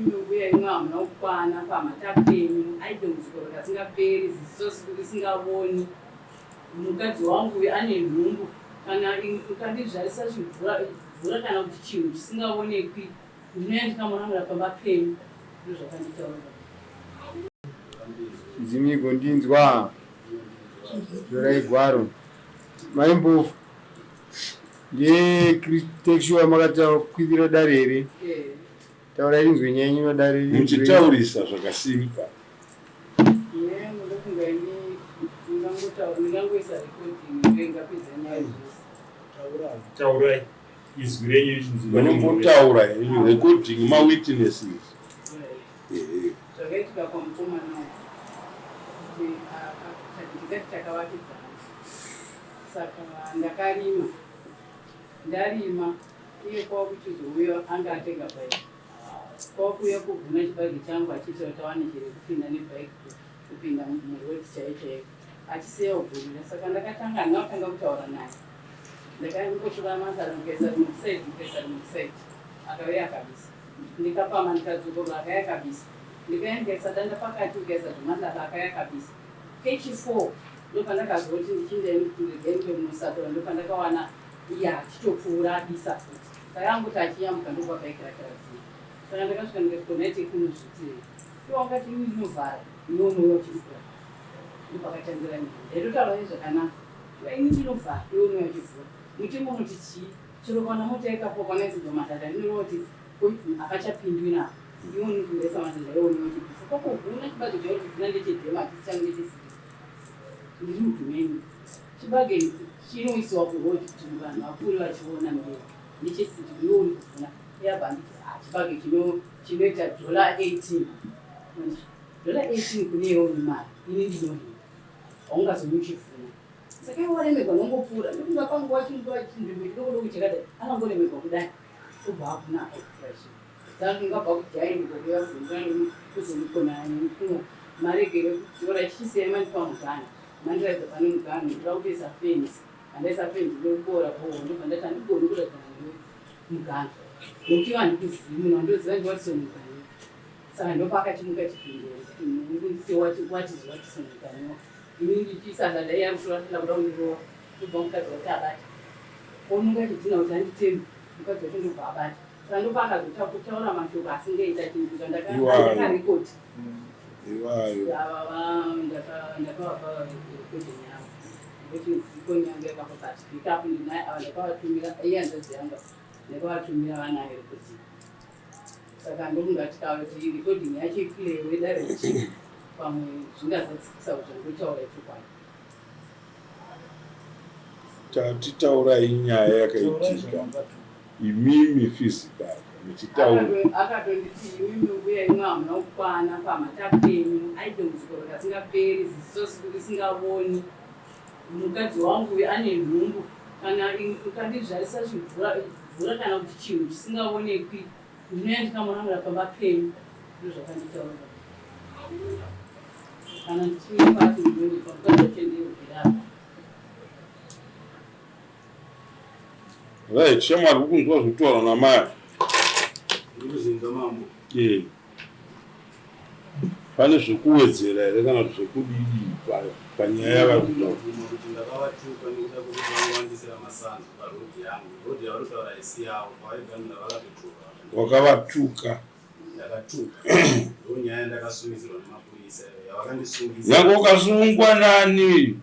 Imimi mbuya imwe hamuna kukwana pamhata penyu, aidambudziko rakasingaperi, ziso risingavoni. Mukadzi wangu uyu ane nhumbu, kana ukandizvarisa chimvura mvura kana kuti chinhu chisingaonekwi, ndinouya ndikamuramura pamba penyu. Ndozvakanditaura. Nzimigo ndinzwa torai gwaro mai Mpofu ndiye take sure makatakwirira dare here? Taurai rinzwe nyaya yenyu vadare. Muchitaurisa zvakasimba. Nyaya yangu ndofunga ini ndingangoisa recording iyo ingapedza nyaya zvese. Taurai izwi renyu richinzwika. Munombotaura henyu recording mawitnesses. Ehe. Zvakaitika kwamukomana uyu kuti ndingati takavakidzana, saka ndakarima, ndarima iye kwakuchizouya anga atenga bhaiki, kwakuuya kuvhuna chibage changu achiitira kuti awane chere kupinda nebhaiki kupinda muroad chaiyo chaiyo achisiya kugurira. Saka ndakatanga, handina kutanga kutaura naye, ndakangotora masara ndikaisa rimwe kusaidi, ndikaisa rimwe kusaidi, akauya akabisa, ndikapama, ndikadzokorora, akauya akabisa, ndikauya ndikaisa danda pakati, ndikaisa zvemadaba, akauya akabisa. Kechi4 ndopandakazoti ndichinda regai munosatora, ndopandakawana iye achitopfuura abisa futi. Saka angoti achiyambuka ndobva bhaiki rake radzima. Saka ndakasvika ndikati, "Konaite kunozvitirei?" Iwo wakati, "Ini ndinovhara, iwe unouya uchivhura." Ndopakatangira nyaya. Ndaitotaura nezvakanaka, "Ini ndinovhara, iwe unouya uchivhura. Mutemo unoti chii? Chero kana mota yakapoka naidzidza madhadha, inoreva kuti hapachapindwi napo. Iwe unondoisa madhadha, iwe unouya uchibvisa kwakuvhuna chibage chauri kuvhuna ndechedhema, hachisi changu, ndechesiti. Ndiri mudhumeni. Chibage chinoisiwa kuroad kuti vanhu vapfuure vachiona mberi, ndechesiti, iwe uri kuvhuna." Yabva anditi, "Ah, chibage chinoita $18." $18 kune iwe une mari, ini ndinorima, haungazoni uchivhuna. Saka iwe waremerwa nongopfuura, ndokunga panguva chinguva chinzvimbo chidoko doko chakadai, akangoremerwa kudai obva avhuna akapfuura chinhu. Saka ndingabva kudhaini kuuya kuzomukona kuno maregere kudzora chichisiya mandipa muganhu, mandiratidza pane muganhu, ndoda kutoisa fenzi, handaisa fenzi ndokubora bhoho. Ndobva ndati handigoni kuratidzana newe muganhu nokuti iwe handikuzivi, munhu wandoziva ndiWatson Muganiwa. Saka ndopakachimuka chipinduro kuti watizi Watson Muganiwa, ini ndichiisa ndadai ari kutora kuda kundirova, ndobva mukadzi wati abata onunga chidhina kuti anditeme, mukadzi wacho ndobva abata. Saka ndopaakazotaura mashoko asingaita chinhu zvandakarekodi. Iwayo. Ndakavapa recording yavo nekuti foni yangu yakafa, but backup ndinayo. Ava ndakavatumira, iye hanzvadzi yangu, ndakavatumira vanayo recording. Saka ndokunga tikati recording yacho iplaywe dare richii, pamwe zvingazadzikisa kuti zvandotaura ichokwadi. Tatitaurai nyaya yakaitika imimi physical muchitaura. Akatonditi, "Imimi mbuya imwe hamuna kukwana pamhata penyu, aidambudziko rakasingaperi, ziso risingavoni. Mukadzi wangu uyu ane nhumbu, kana ukandizvarisa chimvura mvura kana kuti chinhu chisingaonekwi, ndinouya ndikamuramura pamba penyu." Ndozvakanditaura. Kana ndichinyepati ndinonyepa, mukadzi wacho ndeyogirapa. Right, shamwari, kukunzwa zvekutaura namai. Ndikuzinzwa, mambo. Eh. Pane zvekuwedzera here kana kuti zvekudidi panyaya yavari kutaura? Kubvuma kuti ndakavatuka nekuda kwekuti vangowandisira masanzu parodhi yangu. Rodhi yavari kutaura isi yavo, pavaiganura vakatotuka. Wakavatuka? Ndakatuka, ndo nyaya yandakasumidzirwa nemapurisa yavakandisungisa. Nyange ukasungwa nani,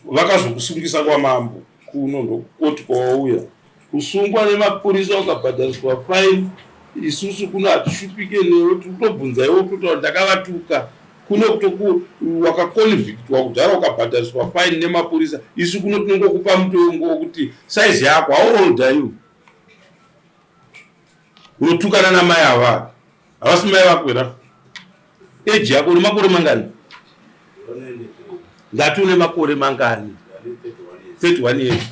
vakazokusungisa kwamambo kuno, ndokoti kwawauya kusungwa nemapurisa, ukabhadhariswa fine. Isusu kuno hatishupike newe, tiri kutobvunza iwe kutotaura ndakavatuka. Kuno kutoku wakaconvictwa kudhara, ukabhadhariswa fine nemapurisa, isu kuno tinongokupa mutongo wekuti size yako. How old are you? Unotukana namai ava, havasi mai vako here? Age yako, une makore mangani? Ndati une makore mangani? 31 years.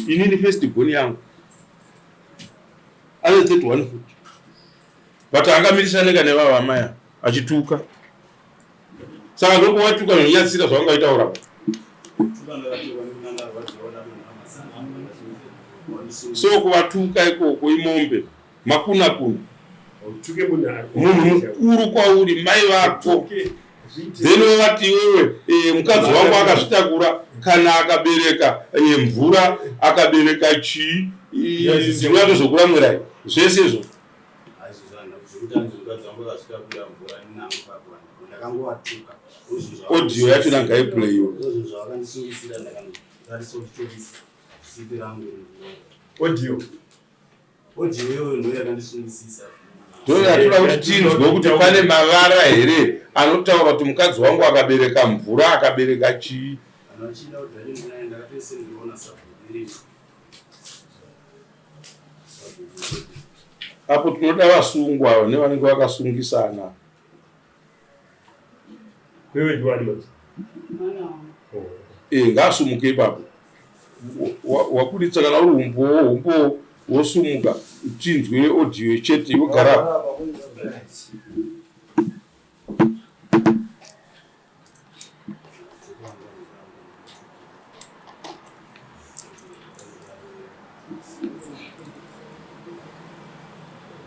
Inini first born yangu ane 31 futi, but angamirisane nevava amai achituka. Saka ndokuwatuka zvinonyatsira zvaungaitaura. Tuka ndakatuka nekuti ndandarwadziwa, ndadonha masanzu, So kuvatuka ikoko imombe makuna kuna. Munhu mukuru kwauri, mai vako. Then vavati iwewe mukadzi wangu akazvitakura, kana akabereka mvura, akabereka chii, ndinatozokuramwirai zvese izvo. Audio yacho nangaiplayiwe. Audio. Audio iyoyo ndo yakandisungisisa. Ndoyatoda kuti tinzwe kuti pane mavara here anotaura kuti mukadzi wangu akabereka mvura, akabereka chii. Kana uchida kuti ndakatoise ndakatoisendiona sabhuku irimo. Apo tinoda vasungwa ava nevanenge vakasungisana. Wewe ndiwani manje? Mwana wangu. Ngaasumuke ipapo. Waburitsa kana uri umbowo, umbowo wosumuka tinzwe audio chete iwe gara apo.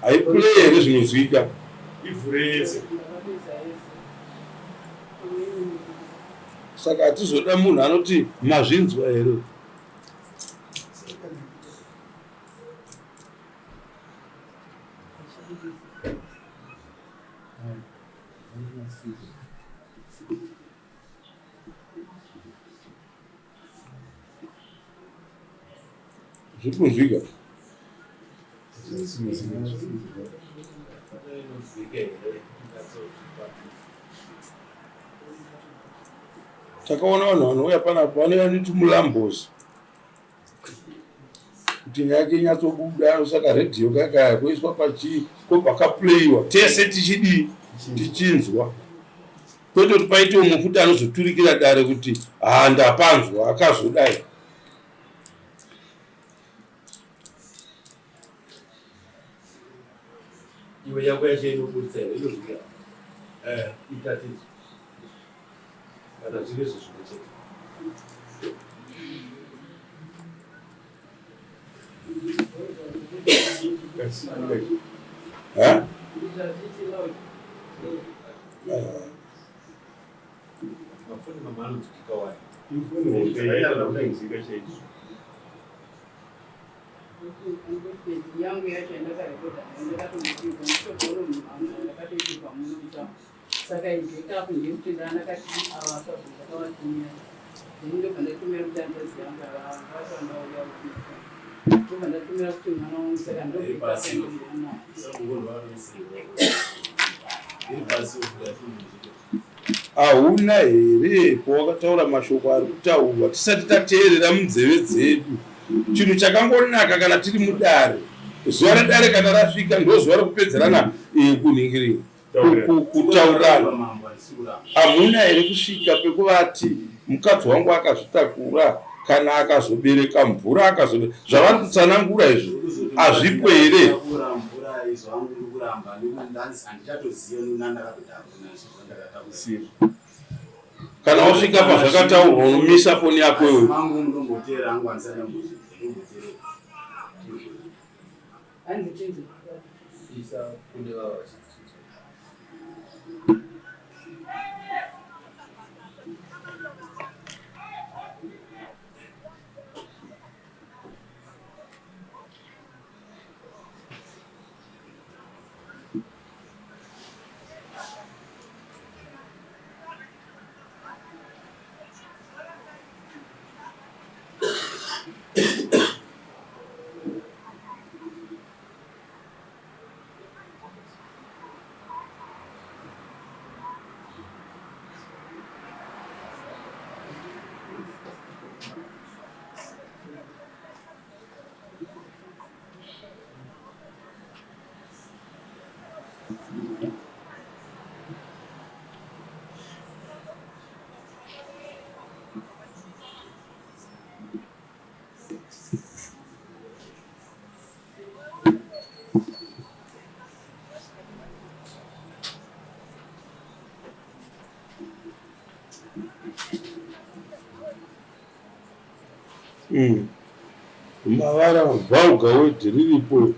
Haiplay here zvinonzwika? Ivhure yese. Ndakapedza yese. Amweni. Saka hatizoda munhu anoti mazvinzwa here. Zviri kunzwika? Takaona vanhu vanouya panapa vanouya netumulambos kuti nyaya yake inyatsobuda, saka redhiyo kakaya koiswa pachii, kobva kaplayiwa tese tichidii, tichinzwa, kwete kuti paite umwe futi anozoturikira dare kuti ha ndapanzwa akazodai. Iwe yako yacho inobudisa here inozwika? Itatidzo. Kana zviri izvo zvimwe chete. Ha? Ndizvazviti loud. Mafoni mamwe anonzwika wani. Yangu yacho yandakarekodha ndakatoitirwa nditogoro munhu ndakatoitirwa muno mutauni, saka ibackup ndekuti ndandakati ava sabhuku ndakavatumira, then ndobva ndatumira kuti hanzvadzi yangu ava vachangauya, ndobva ndatumira kuti mwana wangu, saka ndo backup yandinayo. Sabhuku ndo vanoisirwa. Iri pasi kuti atinzwike. Hauna here pawakataura mashoko ari kutaurwa tisati tateerera munzeve dzedu? Chinhu chakangonaka kana tiri mudare, zuva redare kana rasvika ndo zuva rekupedzerana kunhingirira, kutaurirana. Mambo handisi kuramba. Hamuna here kusvika pekuvati mukadzi wangu akazvitakura, kana akazobereka mvura, akazobe zvavari kutsanangura izvo hazvipo here? Kura mvura izvo hangu ndiri kuramba nekuti handichatoziva nandakatodhakuna zvandakataura. Kana wasvika pazvakataurwa unomisa foni yako Asi iwe. mangu ndomboteera hangu, handisati ndambozvinzwa, ndomboteera. Hanzi chinzi. Isa kune vava vachidzidza. Mavara vulgar word riripo.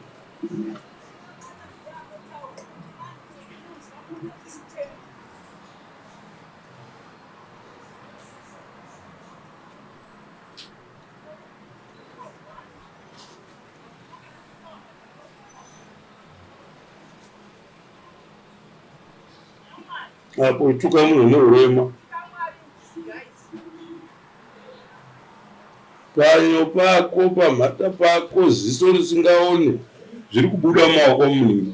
Apo tuka munhu neurema. Panyo pako pamhata pako ziso risingaone zviri kubuda mumaoko munhu.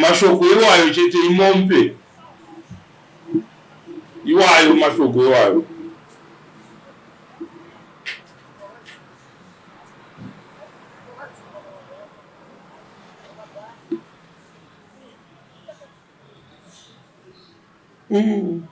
Mashoko iwayo chete imombe. Iwayo mashoko iwayo. Mm.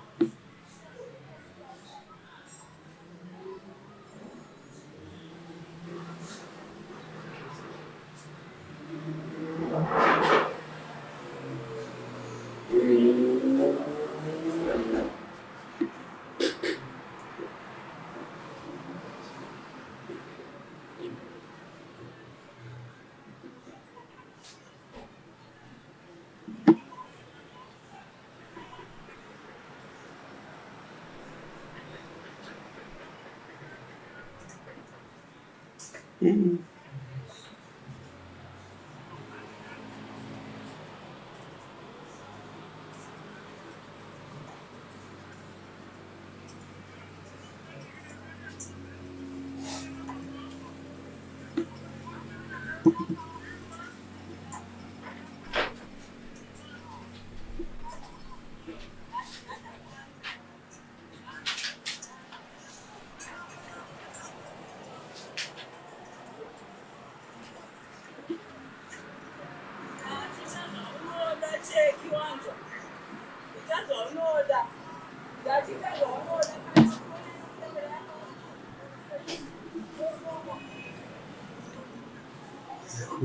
Mm.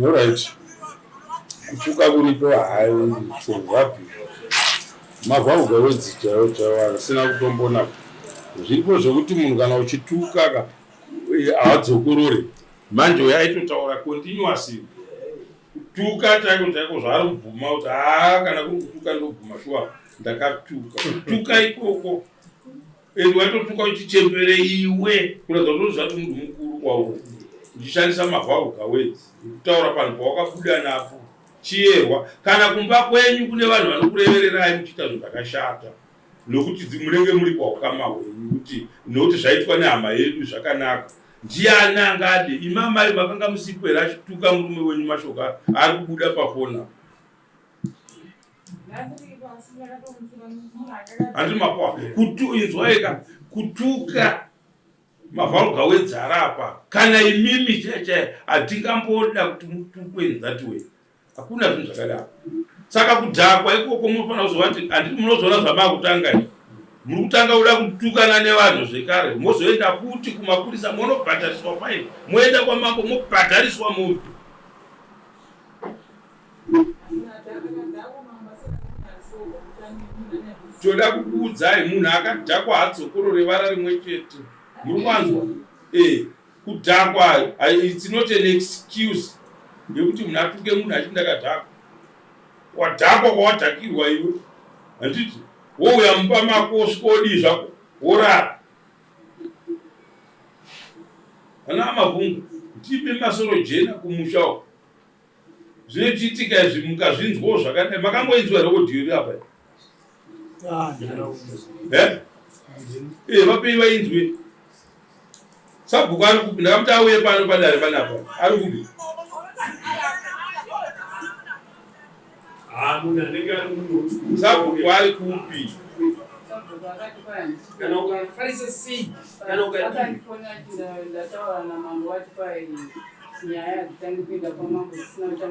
Alright. Kutuka kuripo hayi sezvapi. Mavhauga wedzi chaiwo chaiwo asina kutombona. Zviripo zvekuti munhu kana uchituka ka haadzokorore. Manje uyo aitotaura continuously. Kutuka chaiko chaiko zvaari kubvuma kuti haa kana kuri kutuka ndobvuma shuwa ndakatuka. Kutuka ikoko. And waitotuka uchichembere iwe kuratidza kuti unoziva kuti munhu mukuru kwauri uchishandisa mavhauga words ekutaura panhu pawakabuda napo chiyerwa kana kumba kwenyu kune vanhu vanokurevererai muchiita zvinhu zvakashata nokuti munenge muri paukama hwenyu kuti nokuti zvaitwa nehama yedu zvakanaka ndiani angade imi amai makanga musipo here achituka murume wenyu mashoko ari kubuda pafona Handi mapoa kutu inzwaika kutuka mavharuga wedzara apa kana imimi chai chai hatingamboda kuti mutukwe in that way hakuna zvinhu zvakadaro saka kudhakwa ikoko munofanira kuzova kuti handiti munozoona zvamakutanga izvi muri kutanga kuda kutukana nevanhu zvekare mozoenda futi kumapurisa monobhadhariswa faini moenda kwamambo mobhadhariswa mombe Toda kukuudzai munhu akadhakwa haadzokorore vara rimwe chete. Muri kwanzwa? Eh, kudhakwa it's not an excuse yekuti munhu atuke munhu achiti ndakadhakwa. Wadhakwa kwawadhakirwa iwe. Handiti? Wouya mumba mako wosvika wodii zvako? Worara. Ana amavhungu, ndipe masoro jena kumusha uko. Zvinochiitika izvi mukazvinzwawo zvakadai makangoinzwa here audio iri apa eh? Eh, vapei vainzwe sabhuku ari kupi ndakamuti auye pano padare panapa ari kupi ah, sabhuku ari kupi kana ukafarisa sei kana ukadii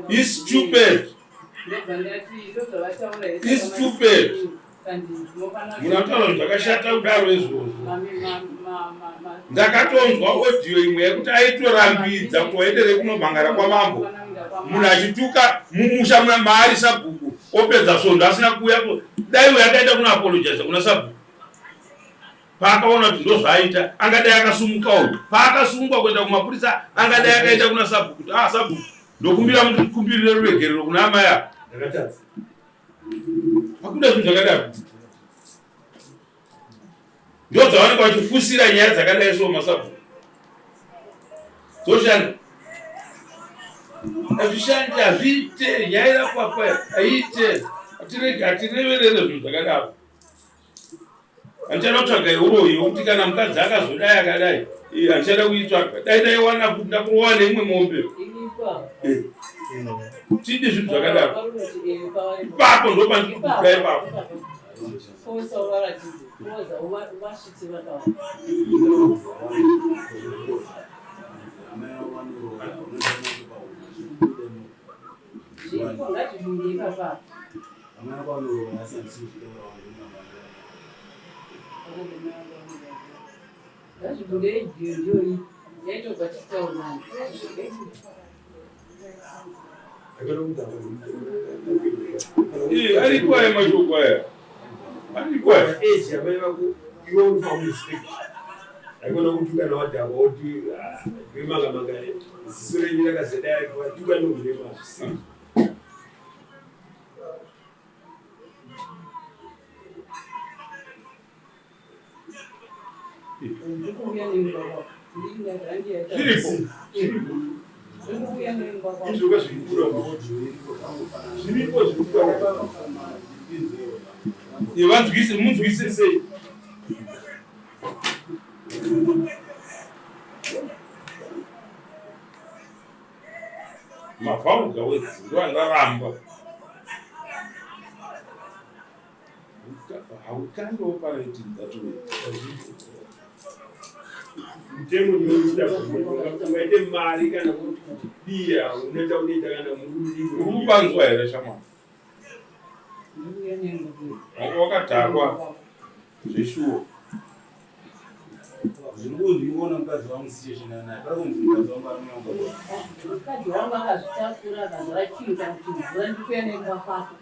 He's stupid. He's stupid. Munhu ataura zvinhu zvakashata kudaro izvozvo. Ndakatonzwa audio imwe yekuti aitorambidza kuti waenderei kunomhangara kwamambo. Munhu achituka mumusha muna maari sabhuku opedza svondo asina kuuya. Dai uyo akaenda kuna apologize kuna sabhuku. Paakaona kuti ndozvaaita angadai akasumuka uyu. Paakasungwa kuenda kumapurisa angadai akaenda kuna sabhuku kuti ah sabhuku ndokumbira mundikumbirire ruregerero kuna amai ava. Ndakatadza. Hakuna zvinhu zvakadaro. Ndio dzavanenge vachifusira nyaya dzakadai so masabhuku. Dzoshanda. Hazvishandi, hazviite, nyaya irapapa haiite. Hatirege, hatireverere zvinhu zvakadaro. Handichada kutsvaga iuroyi wekuti kana mukadzi akazodai akadai, handichada kuitsvaga. Dai ndaiwana kuti ndakurowa neimwe mombe. Tidi zvinhu zvakadaro. Ipapo ndopandiri kubuda ipapo. Ariko aya mashoko aya ariko aya age amai vako iwe unofanira kurespect haikona kuti kana wadhakwa woti wemanga manga ziso renyu rakazodai watuka nourema zvisiri Zviripo. Izvoka zvirikura zviripo zvirikura. Vanzwise munzwisisei. Mavhauga wedzi ndoandaramba. We can't operate in that way. Mutemo unoita ungaite mari kana kuti biya unoita unoita kana uri kupanzwa here shamwari? Wanga wakadhakwa zveshuwa. Zviri kunzi muona mukadzi wangu situation yanayo. Pari kunzi mukadzi wangu ari munyonga. Mukadzi wangu akazvitakura akazara chinhu kana kuti mvura ndikuya nemba kwako.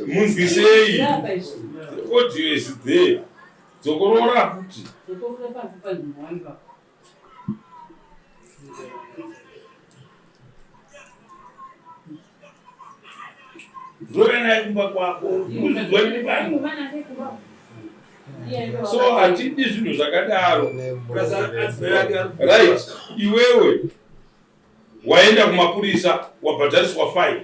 Munzwisei. Audio is there. Dzokorora futi. Dzokorora papi panzvimbo wani papo. Ndouya naye kumba kwako. Kuzvidzwa iri pano. So hatidi zvinhu zvakadaro. Right. Iwewe waenda kumapurisa wabhadhariswa fine.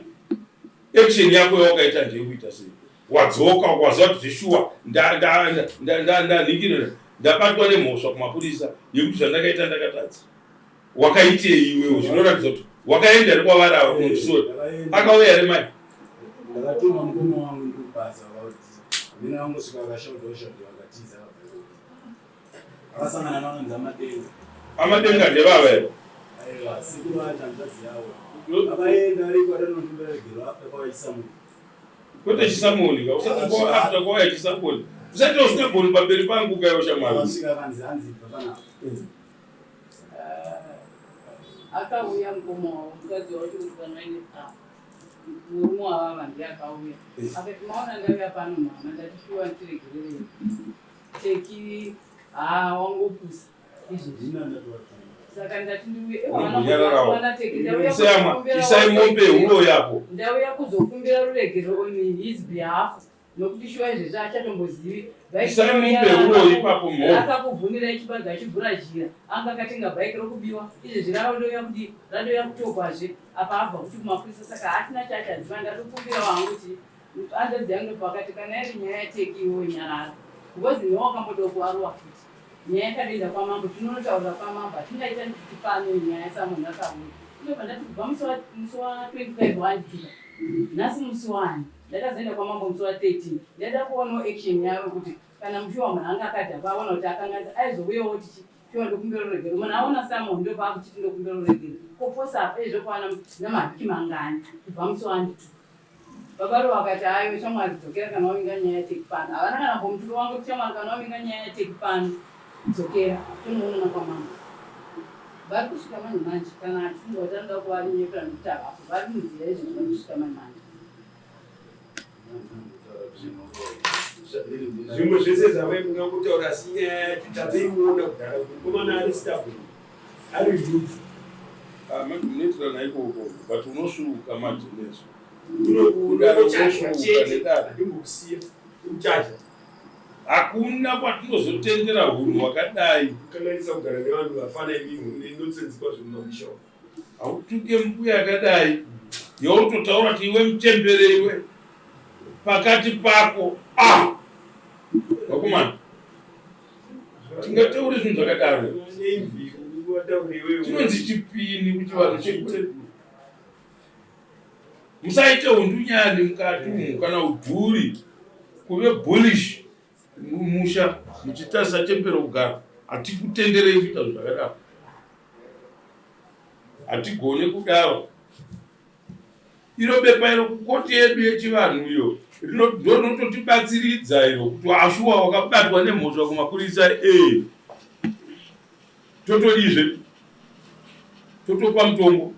Action yako yawakaita ndeyekuita sei? Wadzoka waziva kuti zveshuwa ndanhingirira ndabatwa nemhosva kumapurisa yekuti zvandakaita ndakatadza. Wakaitei iwewe zvinoratidza kuti wakaenda here kwavari ava kunondisori? Akauya here mai? Ndakatuma mukoma wangu ndikubasa vakati mina vangosvika vakashaudha ushaudha vakatiza vakasangana navanonzi amadenga. Amadenga ndevava here? Aiwa sekuru vacho hanzvadzi yavo vakaenda ariko adanondimbera regero after kwauya chisamuni. Kwete chisamoni ka usati kwa after kwauya chisamoni. Usaita usingagoni pamberi pangu kaiwo shamwari. Vakasvika vanzi hanzi ibva panapa. Akauya mukoma wavo mukadzi wacho kuti panoende ah, murume wavava ndiye akauya akati maona ndauya pano mama ndati shuwa ndiregererei teki haa wangopusa izvezvi saka ndati ndiuye Isai mombe huro yapo ndauya kuzokumbira ruregerero on his behalf Nokuti shuwa izvezvi haachatombozivi. Isai mupe huroyi ipapo mhofu. Akakuvhunirai chibage achivhura jira. Anga akatenga bike rokubiwa. Izvezvi radouya kudii? Radouya kutokwazve. Apa abva kuti kumapurisa saka haachina chaachaziva. Ndatokumbirawo hangu kuti hanzvadzi yangu ndopakati kana iri nyaya yateki iwewe nyarara. Because newe wakambodawo kuvarowa futi. Nyaya yakadoenda kwamambo tinonotaurira kwamambo hatingaita kuti pano nyaya samunhu akauya. Ndobva ndati kubva musi wa 25 waandituka nhasi musi wani. Ndakazoenda kwamambo musi wa 13 ndaida kuonawo action yavo kuti kana mushuwa munhu anga akadhakwa aona kuti akanganisa aizouyawo oti chi shuwa ndokumbira ruregero munhu aona Samuel ndopaakuchiti ndokumbira ruregero ko pose apa izvo kwaana namavhiki mangani kubva musi waandituka baba Ruva vakati ayo shamwari dzokera kana wavinga nyaya yateki pano havana kana kumbomutuka wangoti shamwari kana wavinga nyaya yateki pano dzokera tonoonana kwamambo vari kusvika manje manje kana achifunga kuti anoda kuvanyepera nekuti havapo vari munzira izvozvo vari kusvika manje manje Zvimwe zvese zvamai mungangotaura asi nyaya yacho tatoiona kudhara kuti mukomana ari stubborn ari rude. Ah, manje munoitirana ikoko but unosvuuka manje nesu. Unongochajwa chete, handimbokusiya uchaja. Hakuna kwatinozotendera hunhu hwakadai. Kukanganisa kugara nevanhu vafana imi nonsense kwazvo mumamusha umu. Hautuke mbuya yakadai yautotaura kuti iwe muchembere iwe pakati pako ah vakomana tingataure zvinhu zvakadaro chinonzi chipini kuti vanhu chekure musaite undunyani mukati umu kana udhuri kuve bullish mumusha muchitarisa chembere kugara hatikutenderei kuita zvinhu zvakadaro hatigone kudaro iro bepa iro kukoti yedu yechivanhu iyo ndorinototibatsiridza iro kuti ashuwa wakabatwa nemhosva kumapurisa e totodizve totopa mutongo.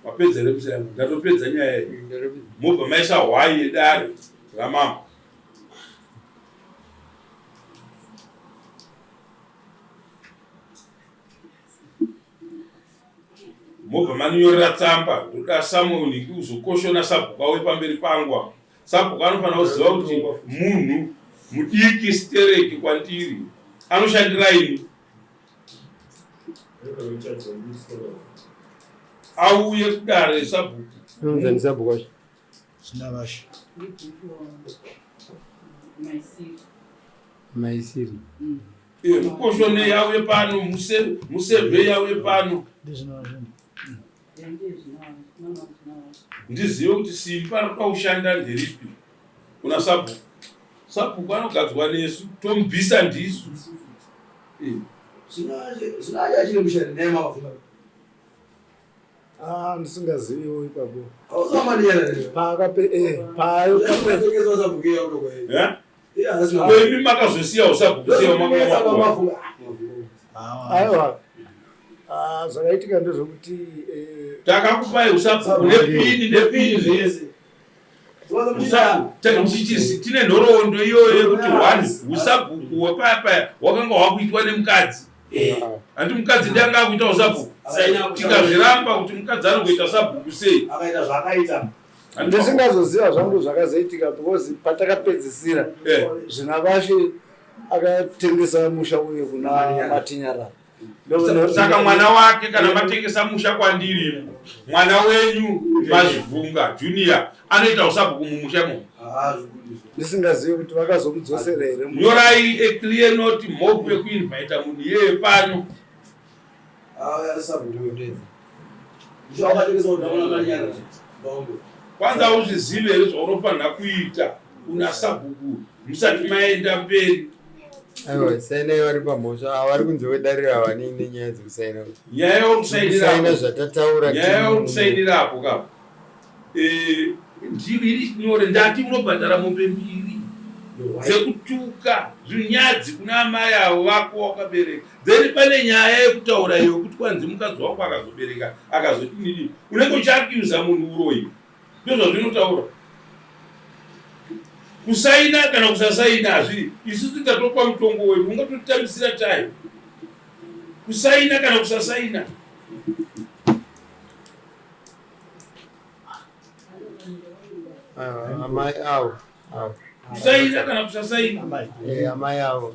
Mapedza here musi yangu? Ndatopedza nyaya iyi. Mobva maisa hwai yedare ramambo. Mobva manyorera tsamba ndoda Samuel Nhiki uzokoshona sabhuku auye pamberi pangu apa. Sabhuku anofanira kuziva kuti munhu mudiki stereki kwandiri anoshandira ini. Auye kudare sabhuku. Unonzani sabhuku wacho? Zvinavashe. Maisiri. Eh, mukoshone yauye pano, musevhe yauye pano. Ndizive kuti simba rinoda kushanda nderipi kuna sabhuku. Sabhuku anogadzwa nesu, tomubvisa ndisu. Eh. Zvinacho achiri mushari naye mavafunga. Ah, ndisingaziviwo ipapo. Imi makazosiya usabhuku siya makamakua. Aiwa. Ah, zvakaitika ndezvekuti eh, takakupai usabhuku nepini nepini zvese. Tine nhoroondo iyoyo yekuti one usabhuku wepaya paya wakanga hwakuitwa nemukadzi. Handi mukadzi ndiye anga akuita usabhuku. Tikazviramba kuti mukadzi anogoita sabhuku sei? Akaita zvaakaita. Ndisingazoziva zvangu zvakazoitika because patakapedzisira eh. Zvinavashe akatengesa musha uyu kuna Matinyarara. Saka mwana wake kana matengesa musha kwandiri mwana wenyu Mazvibvunga Junior anoita usabhuku mumusha imomo. Ndisingazivi kuti vakazomudzosera here. Nyorai a clear note mhofu yekuinvita munhu iyeye pano. Kwanza uzvizive here zvaunofanira kuita una sabhuku musati maenda mberi. Aiwa, sainai vari pamhosva ava vari kunze kwedariro havanei nenyaya dzekusaina. Nyaya yokusainira zvatataura. Nyaya yokusainira apo ka. Eh, ndiri nyore ndati unobhadhara mombe mbiri dzekutuka zvinyadzi kuna amai avo vako wakabereka then pane nyaya yekutaura iyo kuti kwanzi mukadzi wako akazobereka akazodinidii unenge uchiakiuza munhu uroyi ndozvazvinotaura kusaina kana kusasaina hazvii isusu tatopa mutongo wedu ungatotambisira tayo kusaina kana kusasaina Ah, amai avo avo kusaina kana kusasaina eh, amai avo